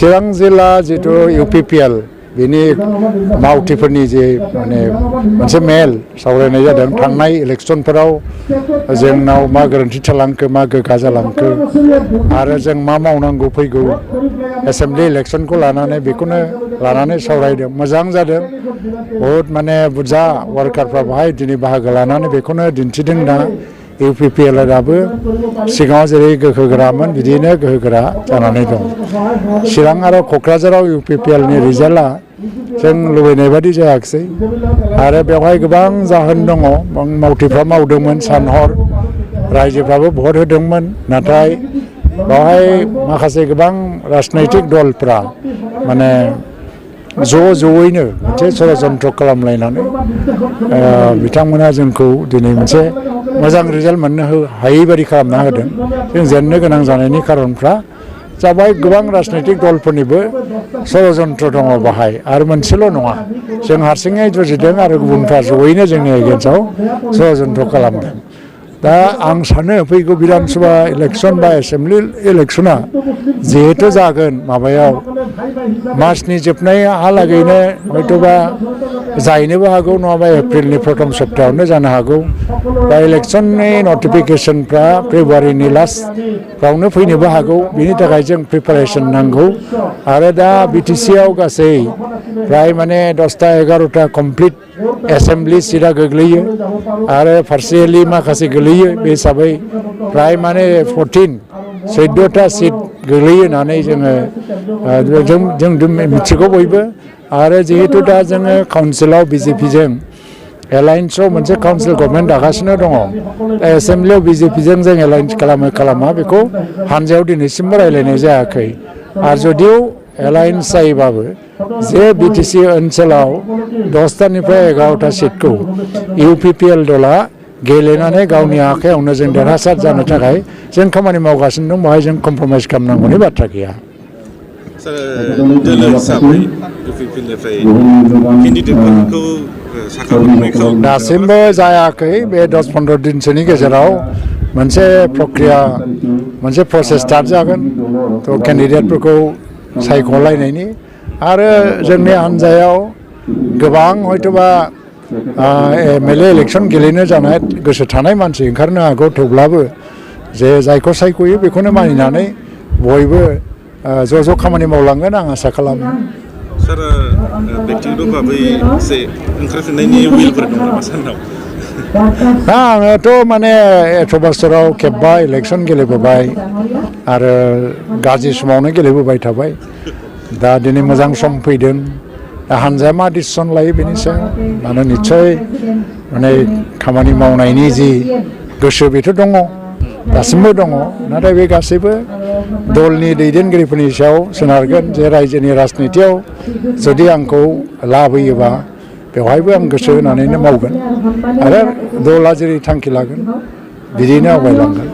चिरां जिल्ला जितु UPPL बेनि मावथिफोरनि जे माने मोनसे मेल सावरायनाय जादों थांनाय इलेक्सनफोराव जोंनाव मा गोरोन्थि थालांखो मा गोगा जालांखो आरो जों मा मावनांगौ फैगौ एसेम्बलि इलेक्सनखौ लानानै बेखौनो लानानै सावरायदों मोजां जादों बहुत माने बुरजा वार्कारफ्रा बाहाय दिनै बाहागो लानानै बेखौनो दिन्थिदों दा UPPL दाबो सिगाङाव जेरै गोहोगोरामोन बिदिनो गोहोगोरा जानानै दं चिरां आरो क'क्राझाराव UPPL नि रिजाल्टआ जों लुबैनाय बादि जायाखिसै आरो बेवहाय गोबां जाहोन दङ मावथिफ्रा मावदोंमोन सानहर रायजोफ्राबो भट होदोंमोन नाथाय बेवहाय माखासे गोबां राजनैतिक दलफ्रा माने ज'यैनो मोनसे षड़यन्त्र खालामलायनानै बिथांमोना जोंखौ दिनै मोनसे मोजां रिजाल्ट मोननो हायै बादि खालामना होदों जों जेननो गोनां जानायनि खारनफ्रा जाबाय गोबां राजनैतिक दलफोरनिबो षड़यन्त्र दङ बाहाय आरो मोनसेल' नङा जों हारसिङै जुजिदों आरो गुबुनफ्रा ज'यैनो जोंनि एगेन्स्टआव षड़यन्त्र खालामदों दा आं सानो फैगौ बिधान सभा इलेक्सन बा एसेम्बलि इलेक्सना जिहेतु जागोन माबायाव मार्चनि जोबनायहालागैनो हयथ'बा जाहैनोबो हागौ नङाबा एप्रिलनि प्रथम सप्तायावनो जानो हागौ दा इलेक्सननि नटिफिकेसनफ्रा फेब्रुवारिनि लास्टफ्रावनो फैनोबो हागौ बिनि थाखाय जों प्रिपारेसन नांगौ आरो दा BTC आव गासै प्राय माने 10टा 11टा कमप्लिट एसेम्बलि सिटआ गोग्लैयो आरो पार्शियेलि माखासे गोग्लैयो बे हिसाबै प्राय माने 14टा सिट गोग्लैयो होननानै जों मिथिगौ बयबो आरो जिहेतु दा जोङो काउन्सिलाव BJPजों एलायन्सआव मोनसे काउन्सिल गभर्नमेन्ट दागासिनो दङ दा एसेम्बलियाव BJPजों जों एलायन्स खालामा बेखौ हानजायाव दिनैसिमबो रायलायनाय जायाखै आरो जुदिও एलायन्स जायोबाबो जे BTC ओनसोलाव 10टानिफ्राय 11टा सिटखौ UPPL दला गेलेनानै गावनि आखायावनो जों देरहासार जानो थाखाय जों खामानि मावगासिनो दं बेवहाय जों कमप्रमाइज खालामनांगौनि बाथ्रा गैया दोलो हिसाबै UPPLनिफ्राय केन्डिडेटफोरखौ दासिमबो जायाखै बे 10-15 दिनसोनि गेजेराव मोनसे प्रक्रिया मोनसे प्रसेस स्टार्ट जागोन थ' केन्डिडेटफोरखौ सायख'लायनायनि आरो जोंनि हान्जायाव गोबां हयथ'बा MLA इलेक्सन गेलेनो जानाय गोसो थानाय मानसि ओंखारनो हागौ थेवब्लाबो जे जायखौ सायख'यो बेखौनो मानिनानै बयबो ज' खामानि मावलांगोन आं आसा खालामो सार बेक्तिगत भाबै एसे ओंखारफिननायनि उइलफोर दं नामा सारनाव आङोथ' माने 8 बोसोराव खेबबा इलेक्सन गेलेबोबाय आरो गाज्रि समावनो गेलेबोबाय थाबाय दा दिनै मोजां सम फैदों हानजाया मा डिसिसन लायो बेनि सायाव माने निस्सय माने खामानि मावनायनि जि गोसो बेथ' दङ दासिमबो दङ नाथाय बे गासैबो दलनि दैदेनगिरिफोरनि सायाव सोनारगोन जे रायजोनि राजनितियाव जुदि आंखौ लाबोयोबा बेवहायबो आं गोसो होनानैनो मावगोन आरो दला जेरै थांखि लागोन बिदिनो आवगायलांगोन